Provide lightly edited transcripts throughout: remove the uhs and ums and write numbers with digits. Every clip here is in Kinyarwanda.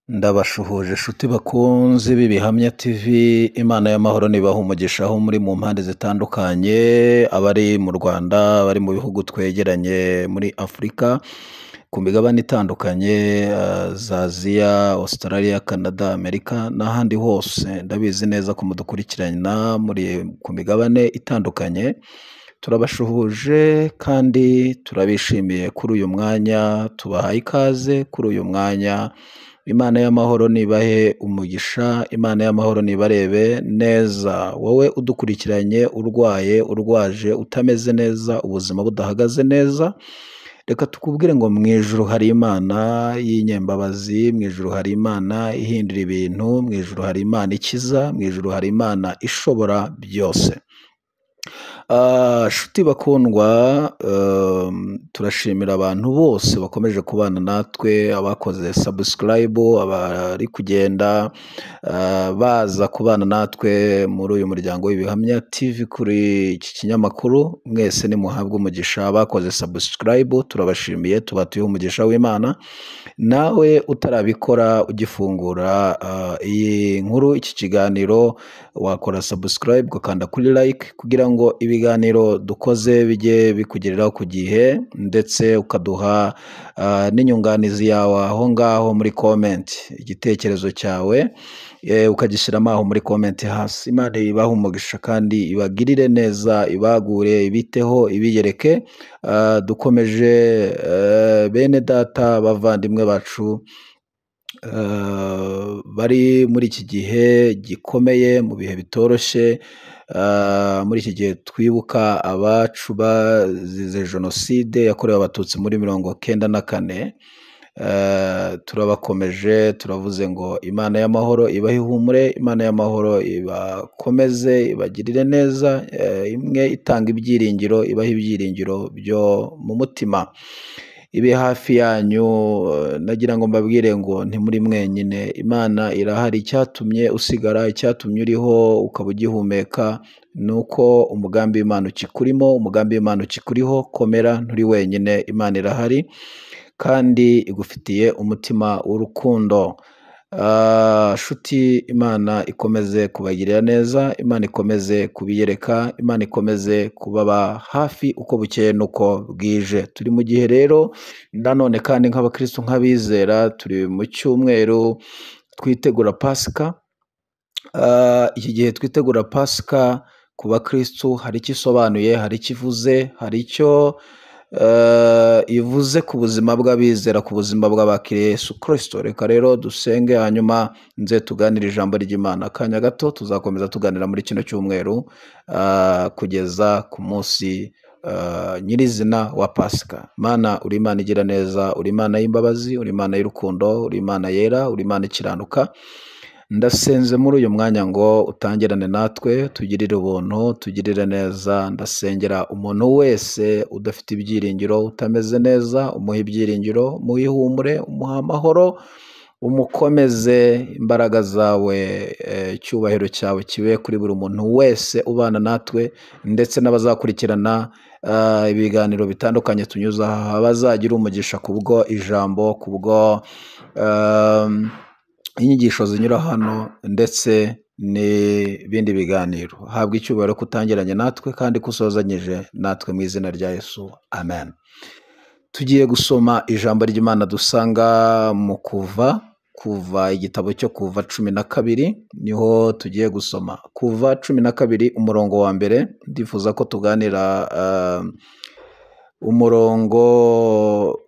Ndabashuhuje nshuti bakunzi b'Ibihamya TV, Imana y'amahoro nibaha umugisha aho muri mu mpande zitandukanye, abari mu Rwanda, abari mu bihugu twegeranye muri Afurika, ku migabane itandukanye, za Aziya, Australia, Canada, Amerika n'ahandi hose, ndabizi neza ko mudukurikirana muri ku migabane itandukanye, turabashuhuje kandi turabishimiye kuri uyu mwanya, tubahaye ikaze kuri uyu mwanya. Imana y'amahoro nibahe umugisha, Imana y'amahoro nibarebe neza. Wowe udukurikiranye urwaye, urwaje, utameze neza, ubuzima budahagaze neza, reka tukubwire ngo mu ijuru hari Imana y'inyembabazi, mu ijuru hari Imana ihindura ibintu, mu ijuru hari Imana ikiza, mu ijuru hari Imana ishobora byose. Nshuti bakundwa, turashimira abantu bose bakomeje kubana natwe, abakoze subscribe, abari kugenda baza kubana natwe muri uyu muryango w'Ibihamya TV kuri iki kinyamakuru, mwese nimuhabwe umugisha. Abakoze subscribe turabashimiye, tubatuye umugisha w'Imana. Nawe utarabikora ugifungura iyi nkuru, iki kiganiro, wakora subscribe ugakanda kuri like kugira ngo ibiganiro dukoze bijye bikugereraho ku gihe, ndetse ukaduha n'inyunganizi yawe aho ngaho muri comment, igitekerezo cyawe ukagishyiramo aho muri comment hasi. Imana ibahe umugisha kandi ibagirire neza, ibagure, ibiteho, ibiyereke. Dukomeje bene data bavandimwe bacu bari muri iki gihe gikomeye, mu bihe bitoroshye, muri iki gihe twibuka abacu bazize jenoside yakorewe Abatutsi muri 94. Turabakomeje, turavuze ngo Imana y'amahoro ibahe ihumure, Imana y'amahoro ibakomeze, ibagirire neza, imwe itanga ibyiringiro, ibahe ibyiringiro byo mu mutima, ibe hafi yanyu. Nagira ngo mbabwire ngo ntimuri mwenyine, Imana irahari. Icyatumye usigara, icyatumye uriho ukaba ugihumeka, ni uko umugambi w'Imana ukikurimo, umugambi w'Imana ukikuriho. Komera, nturi wenyine, Imana irahari kandi igufitiye umutima w'urukundo. Nshuti, Imana ikomeze kubagirira neza, Imana ikomeze kubiyereka, Imana ikomeze kubaba hafi uko bukeye n'uko bwije. Turi mu gihe rero nanone kandi nk'abakristo, nk'abizera, turi mu cyumweru twitegura Pasika. Iki gihe twitegura Pasika ku bakristo hari icyo isobanuye, hari icyo ivuze, hari icyo ivuze ku buzima bw'abizera, ku buzima bw'abakiriye Yesu Kristo. Reka rero dusenge, hanyuma nze tuganire ijambo ry'Imana. Akanya gato tuzakomeza tuganira muri kino cyumweru kugeza ku munsi nyirizina wa Pasika. Mana, uri Imana igira neza, uri Imana y'imbabazi, uri Imana y'urukundo, uri Imana yera, uri Imana ikiranuka. Ndasenze muri uyu mwanya ngo utangirane natwe, tugirire ubuntu, tugirire neza. Ndasengera umuntu wese udafite ibyiringiro, utameze neza, umuhe ibyiringiro, umuhe ihumure, umuhe amahoro, umukomeze. Imbaraga zawe, icyubahiro cyawe kibe kuri buri muntu wese ubana natwe, ndetse n'abazakurikirana ibiganiro bitandukanye tunyuza aha, bazagira umugisha kubwo ijambo, kubwo inyigisho zinyura hano ndetse n'ibindi biganiro. Habwa icyubahiro ko utangiranye natwe kandi ko usozanyije natwe, mu izina rya Yesu, amen. Tugiye gusoma ijambo ry'Imana dusanga mu Kuva, igitabo cyo Kuva 12, niho tugiye gusoma. Kuva 12 umurongo wa mbere, ndifuza ko tuganira umurongo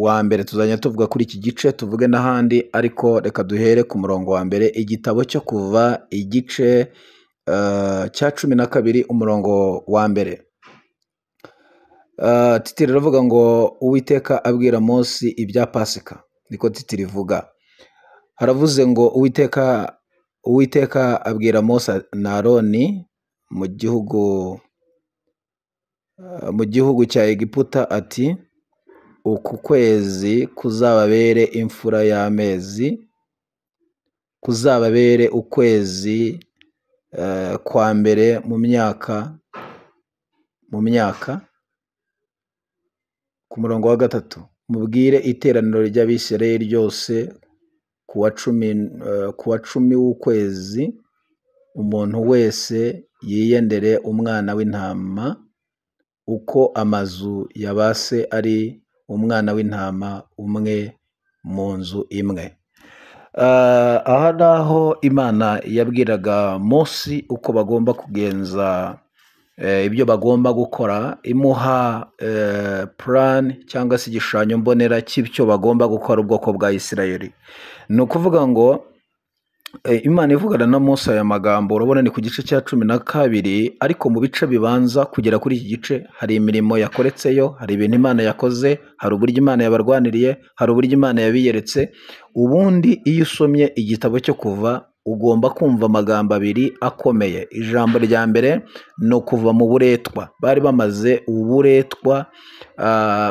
wa mbere, tuzajya tuvuga kuri iki gice tuvuge n'ahandi, ariko reka duhere ku murongo wa mbere. Igitabo cyo Kuva igice cya 12 umurongo wa mbere. Titre iravuga ngo Uwiteka abwira Mose ibya Pasika, niko titre ivuga. Haravuze ngo Uwiteka abwira Mose na Aroni mu gihugu cya Egiputa ati: "Uku kwezi kuzababere imfura y'amezi, kuzababere ukwezi kwa mbere mu myaka." Ku murongo wa gatatu: "Mubwire iteraniro ry'Abisirayeli ryose Ku wa 10 w'ukwezi umuntu wese yiyendere umwana w'intama uko amazu ya ba se ari, umwana w'intama umwe mu nzu imwe. Aha naho Imana yabwiraga Mose uko bagomba kugenza, ibyo bagomba gukora, imuha plan cyangwa se igishushanyo mbonera cy'icyo bagomba gukora ubwoko bwa Isirayeli. Ni ukuvuga ngo Imana ivugana na Mose aya magambo, urabona ni ku gice cya 12, ariko mu bice bibanza kugera kuri iki gice hari imirimo yakoretseyo, hari ibintu Imana yakoze, hari uburyo Imana yabarwaniriye, hari uburyo Imana yabiyeretse. Ubundi iyo usomye igitabo cyo Kuva ugomba kumva amagambo abiri akomeye. Ijambo rya mbere ni ukuva mu buretwa. Bari bamaze uburetwa,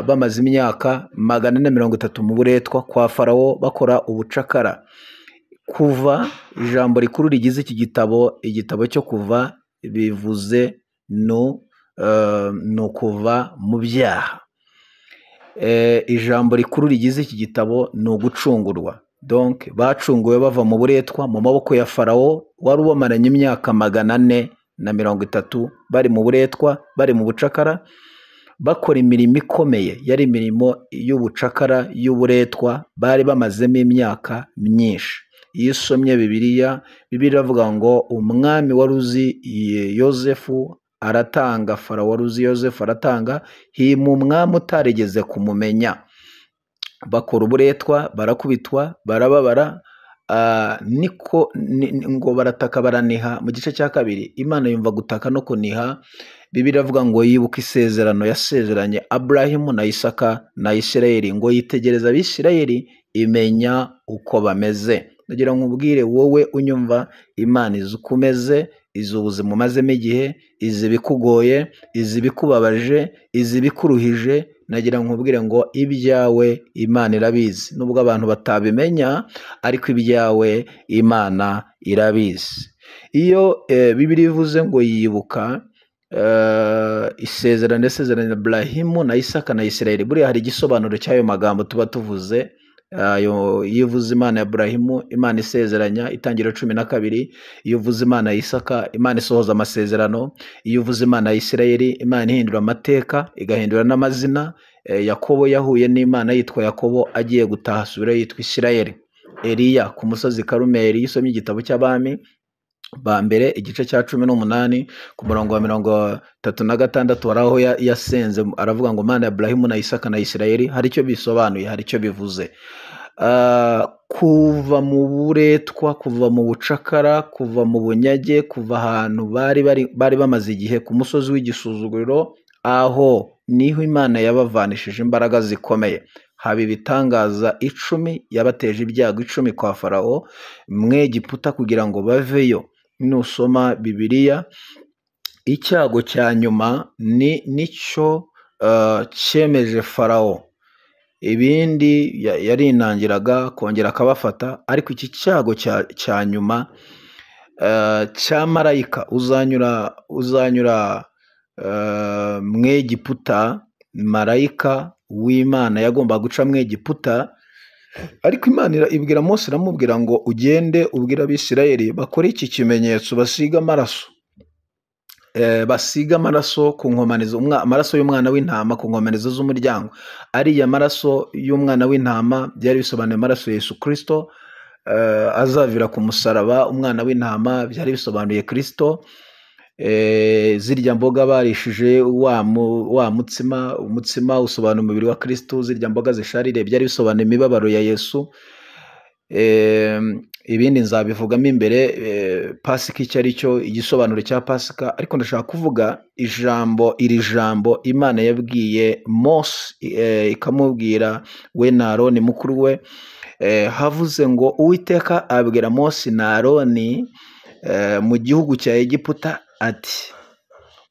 bamaze imyaka 430 mu buretwa kwa Farawo bakora ubucakara. Kuva, ijambo rikuru rigize iki gitabo, igitabo cyo Kuva, bivuze ni ukuva mu byaha. Ijambo rikuru rigize iki gitabo ni ugucungurwa. Donc bacunguwe bava mu buretwa mu maboko ya Farawo wari ubamaranye imyaka 430 bari mu buretwa, bari mu bucakara, bakora imirimo ikomeye, yari imirimo y'ubucakara y'uburetwa bari bamazemo imyaka myinshi. Iyo usomye Bibiliya, Bibiliya iravuga ngo umwami wari uzi Yozefu aratanga, Farawo wari uzi Yozefu aratanga, hima umwami utarigeze kumumenya. Bakora uburetwa, barakubitwa, barababara, niko ngo barataka baraniha. Mu gice cya 2 Imana yumva gutaka no kuniha. Bibiliya iravuga ngo yibuka isezerano yasezeranye Aburahimu na Isaka na Isirayeli, ngo yitegereza Abisirayeli imenya uko bameze. Ndagira ngo nkubwire wowe unyumva, Imana izi uko umeze, izi ubuzima umazemo igihe, izi ibikugoye, izi ibikubabaje, izi ibikuruhije. Nagira ngo nkubwire ngo ibyawe Imana irabizi, nubwo abantu batabimenya, ariko ibyawe Imana irabizi. Iyo Bibiliya ivuze ngo yibuka isezerano yasezeranye Aburahimu na Isaka na Isirayeli, buriya hari igisobanuro cy'ayo magambo tuba tuvuze. Ayo iyo uvuze Imana ya Aburahimu, Imana isezeranya, Itangiriro 12. Iyo uvuze Imana ya Isaka, Imana isohoza amasezerano. Iyo uvuze Imana ya Isirayeli, Imana ihindura amateka, igahindura n'amazina. Yakobo yahuye n'Imana yitwa Yakobo, agiye gutaha asubira yitwa Isirayeli. Eliya ku musozi Karumeli, iyo usomye igitabo cy'Abami ba mbere igice cya 18 ku murongo wa 36, hari aho yasenze aravuga ngo Mana ya Aburahimu na Isaka na Isirayeli. Hari icyo bisobanuye, hari icyo bivuze. Kuva mu buretwa, kuva mu bucakara, kuva mu bunyage, kuva ahantu bari bamaze igihe ku musozi w'igisuzuguriro, aho niho Imana yabavanishije imbaraga zikomeye. Haba ibitangaza 10, yabateje ibyago 10 kwa Farawo mu Egiputa kugira ngo baveyo. Nusoma Bibiliya, icyago cya nyuma ni nicyo cyemeje Farawo. Ibindi yarinangiraga kongera akabafata, ariko iki cyago cya nyuma cya marayika uzanyura mu Egiputa, marayika w'Imana yagombaga guca mu Egiputa, ariko Imana ibwira Mose, iramubwira ngo ugende ubwire Abisirayeli bakore iki kimenyetso, basiga amaraso, basiga amaraso ku nkomanizo, amaraso y'umwana w'intama ku nkomanizo z'umuryango. Ariya maraso y'umwana w'intama byari bisobanuye amaraso ya Yesu Kristo, azavira ku musaraba. Umwana w'intama byari bisobanuye Kristo. Zirya mboga barishije wa mutsima, umutsima usobanura umubiri wa Kristo. Zirya mboga zisharire byari bisobanuye imibabaro ya Yesu. Ibindi nzabivugamo imbere, Pasika icyo ari cyo, igisobanuro cya Pasika. Ariko ndashaka kuvuga ijambo, iri jambo Imana yabwiye Mose, ikamubwira we na Aroni mukuru we. Havuze ngo Uwiteka abwira Mose na Aroni mu gihugu cya Egiputa ati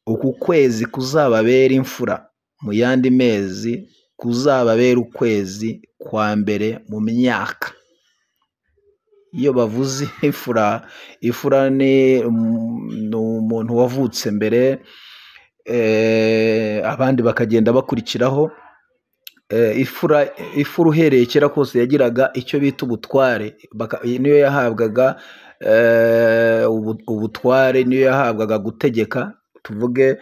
uku kwezi kuzababera imfura mu yandi mezi, kuzababera ukwezi kwa mbere mu myaka. Iyo bavuze imfura, imfura ni umuntu wavutse mbere, abandi bakagenda bakurikiraho. Ifura uhereye kera kose yagiraga icyo bita ubutware, niyo yahabwaga ubutware, niyo yahabwaga gutegeka. Tuvuge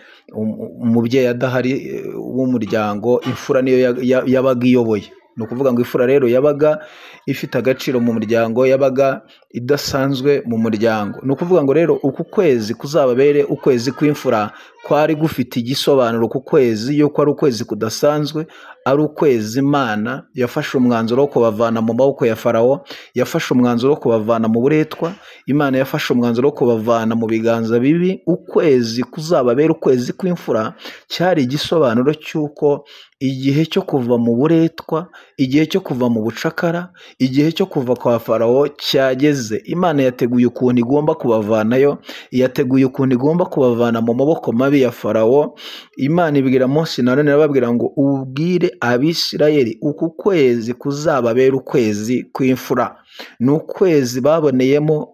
umubyeyi adahari w'umuryango, imfura niyo yabaga iyoboye. Ni ukuvuga ngo imfura rero yabaga ifite agaciro mu muryango, yabaga idasanzwe mu muryango. Ni ukuvuga ngo rero uku kwezi kuzababere ukwezi kw'imfura kwari gufite igisobanuro ku kwezi yuko ari ukwezi kudasanzwe, ari ukwezi Imana yafashe umwanzuro wo kubavana mu maboko ya Farawo, yafashe umwanzuro wo kubavana mu buretwa, Imana yafashe umwanzuro wo kubavana mu biganza bibi. Ukwezi kuzababera ukwezi kw'imfura cyari igisobanuro cy'uko igihe cyo kuva mu buretwa, igihe cyo kuva mu bucakara, igihe cyo kuva kwa Farawo cyageze. Imana yateguye ukuntu igomba kubavanayo, yateguye ukuntu igomba kubavana mu maboko mabi ya Farawo. Imana ibwira Mose na Aroni, irababwira ngo ubwire Abisirayeli uku kwezi kuzababera ukwezi kw'imfura. Ni ukwezi baboneyemo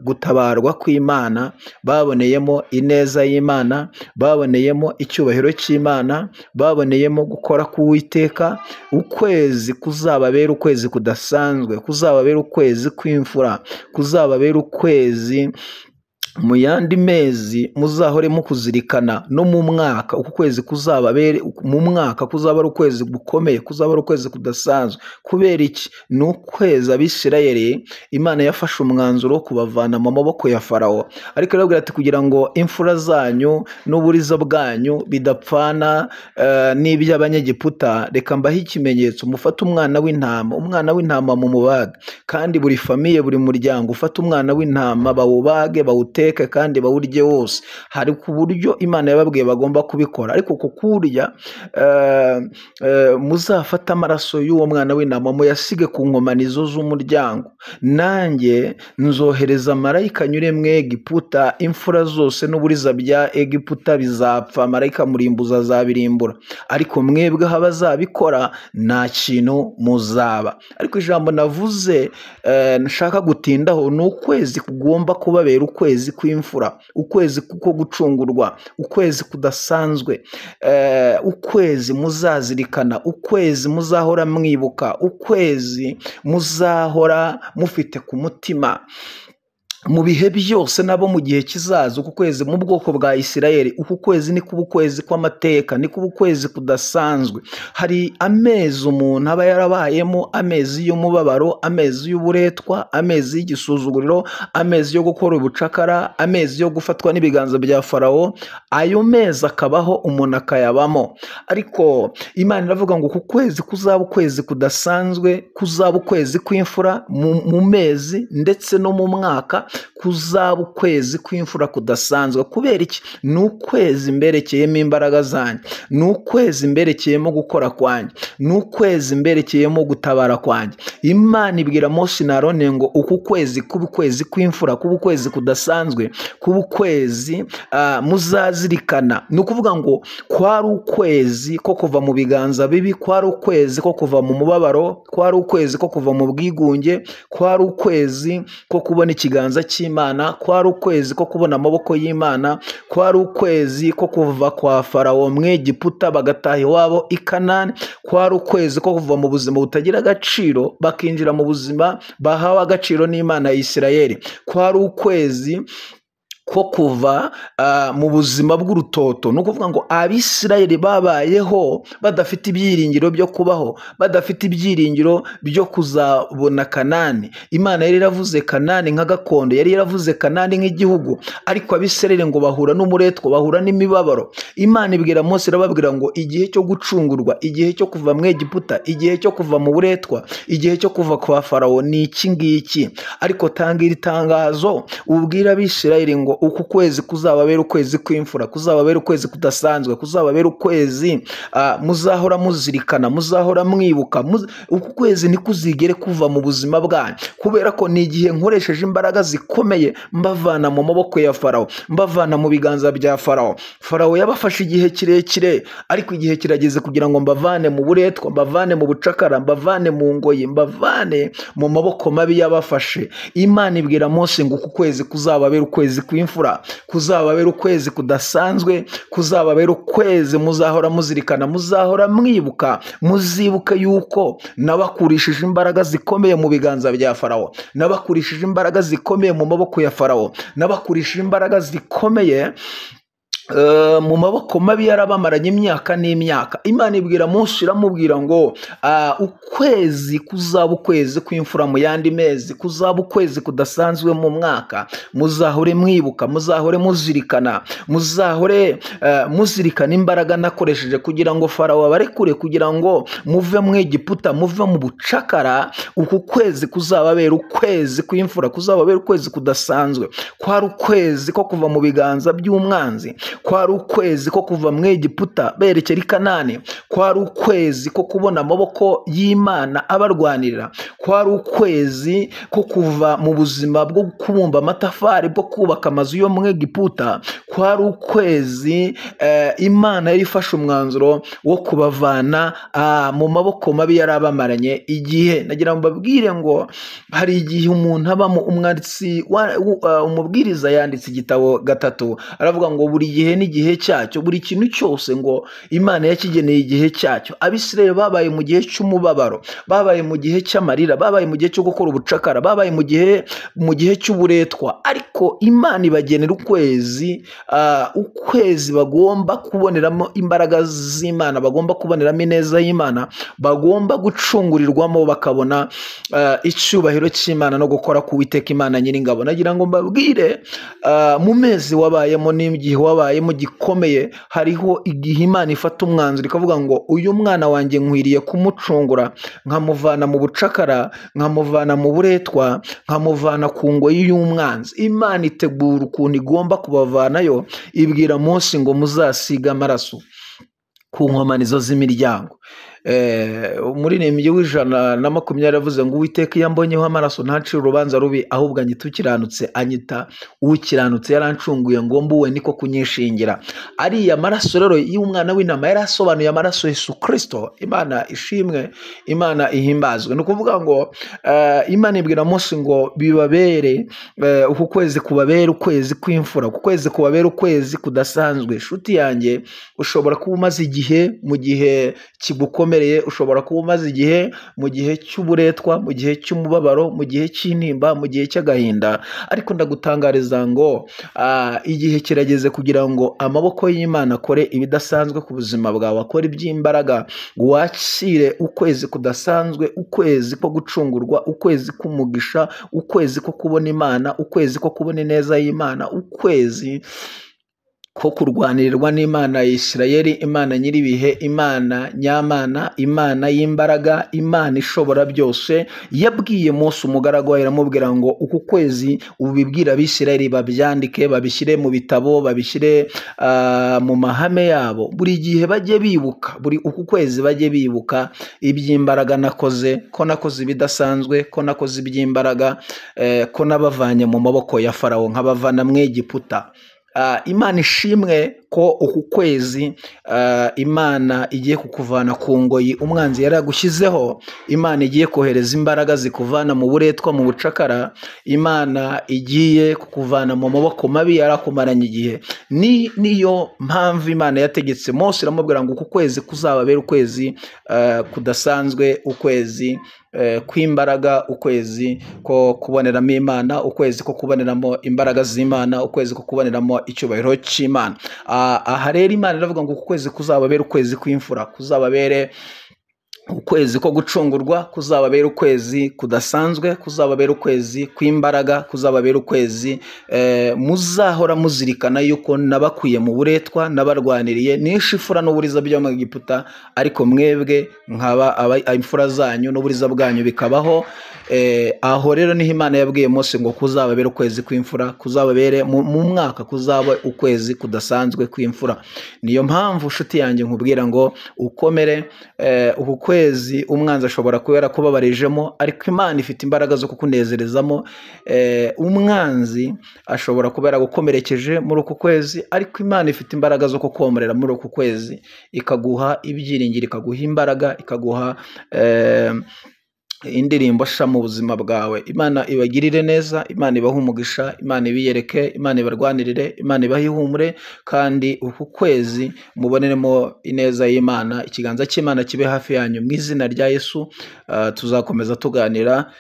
gutabarwa kw'Imana, baboneyemo ineza y'Imana, baboneyemo icyubahiro cy'Imana, baboneyemo gukora k'Uwiteka. Ukwezi kuzababera ukwezi kudasanzwe, kuzababera ukwezi kw'imfura, kuzababera ukwezi mu yandi mezi muzahore mukuzirikana no mu mwaka. Uku kwezi kuzababere mu mwaka kuzaba ari ukwezi gukomeye, kuzaba ari ukwezi kudasanzwe. Kubera iki? Ni ukwezi Abisirayeli Imana yafashe umwanzuro wo kubavana mu maboko ya Farawo, ariko irababwira ati kugira ngo imfura zanyu n'uburiza bwanyu bidapfana n'iby'Abanyegiputa, reka mbahe ikimenyetso, mufate umwana w'intama, umwana w'intama mumubage, kandi buri famiye, buri muryango ufate umwana w'intama bawubage, bawuteke kandi bawurye wose. Hari ku buryo Imana yababwiye bagomba kubikora, ariko ku kurya muzafate amaraso y'uwo mwana w'intama muyasige ku nkomanizo z'umuryango, nanjye nzohereza marayika anyure mu Egiputa, imfura zose n'uburiza bya Egiputa bizapfa, marayika murimbuza azabirimbura, ariko mwebwe aho abazabikora nta kintu muzaba. Ariko ijambo navuze nshaka gutindaho ni ukwezi kugomba kubabera ukwezi kw'imfura, ukwezi kuko gucungurwa, ukwezi kudasanzwe, ukwezi muzazirikana, ukwezi muzahora mwibuka, ukwezi muzahora mufite ku mutima mu bihe byose nabo mu gihe kizaza. Uku kwezi mu bwoko bwa Isirayeli, uku kwezi ni kuba ukwezi kw'amateka, ni kuba ukwezi kudasanzwe. Hari amezi umuntu aba yarabayemo, amezi y'umubabaro, amezi y'uburetwa, amezi y'igisuzuguriro, amezi yo gukora ubucakara, amezi yo gufatwa n'ibiganza bya Farawo. Ayo mezi akabaho umuntu akayabamo, ariko Imana iravuga ngo uku kwezi kuzaba ukwezi kudasanzwe, kuzaba ukwezi kw'imfura mu mezi ndetse no mu mwaka, kuzaba ukwezi kw'imfura kudasanzwe. Kubera iki? Ni ukwezi mberekeyemo imbaraga zanjye, ni ukwezi mberekeyemo gukora kwanjye, ni ukwezi mberekeyemo gutabara kwanjye. Imana ibwira Mose na Aroni ngo uku kwezi kuba ukwezi kw'imfura, kuba ukwezi kudasanzwe, kuba ukwezi muzazirikana. Ni ukuvuga ngo kwari ukwezi ko kuva mu biganza bibi, kwari ukwezi ko kuva mu mubabaro, kwari ukwezi ko kuva mu bwigunge, kwari ukwezi ko kubona ikiganza cy'Imana, kwari ukwezi ko kubona amaboko y'Imana, kwari ukwezi ko kuva kwa Farawo mu Egiputa bagataha iwabo i Kanani, kwari ukwezi ko kuva mu buzima butagira agaciro bakinjira mu buzima bahawe agaciro n'Imana ya Isirayeli, kwari ukwezi ko kuva mu buzima bw'urutoto. Ni ukuvuga ngo Abisirayeli babayeho badafite ibyiringiro byo kubaho, badafite ibyiringiro byo kuzabona Kanani. Imana yari yaravuze Kanani nka gakondo, yari yaravuze Kanani nk'igihugu, ariko Abisirayeli ngo bahura n'umuretwa, bahura n'imibabaro. Imana ibwira Mose, irababwira ngo igihe cyo gucungurwa, igihe cyo kuva mu Egiputa, igihe cyo kuva mu buretwa, igihe cyo kuva kwa Farawo ni iki ngiki. Ariko tanga iri tangazo ubwira Abisirayeli ngo uku kwezi kuzababera ukwezi kw'imfura, kuzababera ukwezi kudasanzwe, kuzababera ukwezi muzahora muzirikana, muzahora mwibuka. Uku kwezi ntikuzigere kuva mu buzima bwanyu, kubera ko ni igihe nkoresheje imbaraga zikomeye mbavana mu maboko ya Farawo, mbavana mu biganza bya Farawo. Farawo yabafashe igihe kirekire, ariko igihe kirageze kugira ngo mbavane mu buretwa, mbavane mu bucakara, mbavane mu ngoyi, mbavane mu maboko mabi yabafashe. Imana ibwira Mose ngo uku kwezi kuzababera ukwezi kw'imfura, kw'imfura, kuzababera ukwezi kudasanzwe, kuzababera ukwezi muzahora muzirikana, muzahora mwibuka, muzibuke yuko nabakurishije imbaraga zikomeye mu biganza bya Farawo, nabakurishije imbaraga zikomeye mu maboko ya Farawo, nabakurishije imbaraga zikomeye mu maboko mabi yarabamaranye imyaka n'imyaka. Imana ibwira Mose, iramubwira ngo ukwezi kuzaba ukwezi kw'imfura mu yandi mezi, kuzaba ukwezi kudasanzwe mu mwaka, muzahore mwibuka, muzahore muzirikana, muzahore muzirikana imbaraga nakoresheje kugira ngo Farawo abarekure, kugira ngo muve mu Egiputa, muve mu bucakara. Uku kwezi kuzababera ukwezi kw'imfura, kuzababera ukwezi kudasanzwe. Kwari ukwezi ko kuva mu biganza by'umwanzi, kwari ukwezi ko kuva mu Egiputa berekera i Kanani, kwari ukwezi ko kubona amaboko y'Imana abarwanirira, kwari ukwezi ko kuva mu buzima bwo kubumba amatafari, bwo kubaka amazu yo mu Egiputa, kwari ukwezi Imana yari ifashe umwanzuro wo kubavana mu maboko mabi yari abamaranye igihe. Nagira ngo mbabwire ngo hari igihe umuntu abamo. Umwanditsi umubwiriza yanditse igitabo 3, aravuga ngo buri gihe n'igihe cyacyo, buri kintu cyose ngo Imana yakigeneye igihe cyacyo. Abisirayeli babaye mu gihe cy'umubabaro, babaye mu gihe cy'amarira, babaye mu gihe cyo gukora ubucakara, babaye mu gihe cy'uburetwa, ariko Imana ibagenera ukwezi, ukwezi bagomba kuboneramo imbaraga z'Imana, bagomba kuboneramo ineza y'Imana, bagomba gucungurirwamo, bakabona icyubahiro cy'Imana no gukora k'Uwiteka Imana Nyiringabo. Nagira ngo mbabwire, mu mezi wabayemo n'igihe wabayemo gikomeye, hariho igihe Imana ifata umwanzuro ikavuga ngo uyu mwana wanjye nkwiriye kumucungura, nkamuvana mu bucakara, nkamuvana mu buretwa, nkamuvana ku ngoyi y'umwanzi. Imana itegura ukuntu igomba kubavanayo, ibwira Mose ngo muzasiga amaraso ku nkomanizo z'imiryango. Umuririmbyi w'120 yavuze ngo Uwiteka iyo ambonyeho amaraso ntancira urubanza rubi, ahubwo anyita ukiranutse, anyita ukiranutse, yarancunguye ngo mbuwe niko kunyishingira. Ariya maraso rero y'umwana w'intama yari asobanuye amaraso Yesu Kristo. Imana ishimwe, Imana ihimbazwe. Ni ukuvuga ngo Imana ibwira Mose ngo bibabere, uku kwezi kubabere ukwezi kw'imfura, uku kwezi kubabere ukwezi kudasanzwe. Nshuti yanjye, ushobora kuba umaze igihe mu gihe kigukomeye, ushobora kuba umaze igihe mu gihe cy'uburetwa, mu gihe cy'umubabaro, mu gihe cy'intimba, mu gihe cy'agahinda, ariko ndagutangariza ngo igihe kirageze kugira ngo amaboko y'Imana akore ibidasanzwe ku buzima bwawe, akore iby'imbaraga, wakire ukwezi kudasanzwe, ukwezi ko gucungurwa, ukwezi k'umugisha, ukwezi ko kubona Imana, ukwezi ko kubona ineza y'Imana, ukwezi ko kurwanirirwa n'Imana ya Isirayeli, Imana nyiribihe, Imana nyamana, Imana y'imbaraga, Imana ishobora byose. Yabwiye Mose umugaragu wayo, iramubwira ngo uku kwezi ubibwira Abisirayeli babyandike, babishyire mu bitabo, babishyire mu mahame yabo, buri gihe bajye bibuka, buri uku kwezi bajye bibuka iby'imbaraga nakoze, ko nakoze ibidasanzwe, ko nakoze iby'imbaraga, ko nabavanye mu maboko ya Farawo nkabavana mu Egiputa. Imana ishimwe ko uku kwezi Imana igiye kukuvana ku ngoyi umwanzi yari yagushyizeho, Imana igiye kohereza imbaraga zikuvana mu buretwa, mu bucakara, Imana igiye kukuvana mu maboko mabi yarakumaranye igihe. Niyo mpamvu Imana yategetse Mose, iramubwira ngo uku kwezi kuzababera ukwezi kudasanzwe, ukwezi kw'imbaraga, ukwezi ko kuboneramo Imana, ukwezi ko kuboneramo imbaraga z'Imana, ukwezi ko kuboneramo icyubahiro cy'Imana. Aha rero Imana iravuga ngo uku kwezi kuzababera ukwezi kw'imfura, kuzababere ukwezi ko gucungurwa, kuzababera ukwezi kudasanzwe, kuzababera ukwezi kw'imbaraga, kuzababera ukwezi muzahora muzirikana yuko nabakwiye mu buretwa, nabarwaniriye, nishe imfura n'uburiza byo mu Egiputa, ariko mwebwe nkaba imfura zanyu n'uburiza bwanyu bikabaho. Aho rero niho Imana yabwiye Mose ngo kuzababera ukwezi kw'imfura, kuzababere mu mwaka kuzaba ukwezi kudasanzwe kw'imfura. Niyo mpamvu nshuti yanjye nkubwira ngo ukomere, uku kwezi umwanzi ashobora kuba yarakubabarijemo, ariko Imana ifite imbaraga zo kukunezerezamo. Umwanzi ashobora kuba yaragukomerekeje muri uku kwezi, ariko Imana ifite imbaraga zo kukomorera muri uku kwezi, ikaguha ibyiringiro, ikaguha imbaraga, ikaguha Indirimbo sha mu buzima bwawe. Imana ibagirire neza, Imana ibahe umugisha, Imana ibiyereke, Imana ibarwanirire, Imana ibahe ihumure, kandi uku kwezi muboneremo ineza y'Imana, ikiganza cy'Imana kibe hafi yanyu mu izina rya Yesu. Tuzakomeza tuganira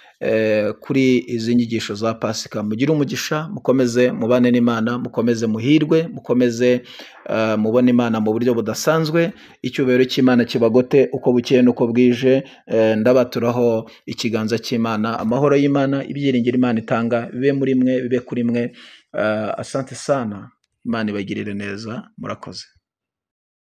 kuri izi nyigisho za Pasika. Mugire umugisha, mukomeze mubane n'Imana, mukomeze muhirwe, mukomeze mubone Imana mu buryo budasanzwe. Icyubahiro cy'Imana kibagote uko bukeye n'uko bwije. Ndabaturaho ikiganza cy'Imana, amahoro y'Imana, ibyiringiro Imana itanga bibe muri mwe, bibe kuri mwe. Asante sana, Imana ibagirire neza, murakoze.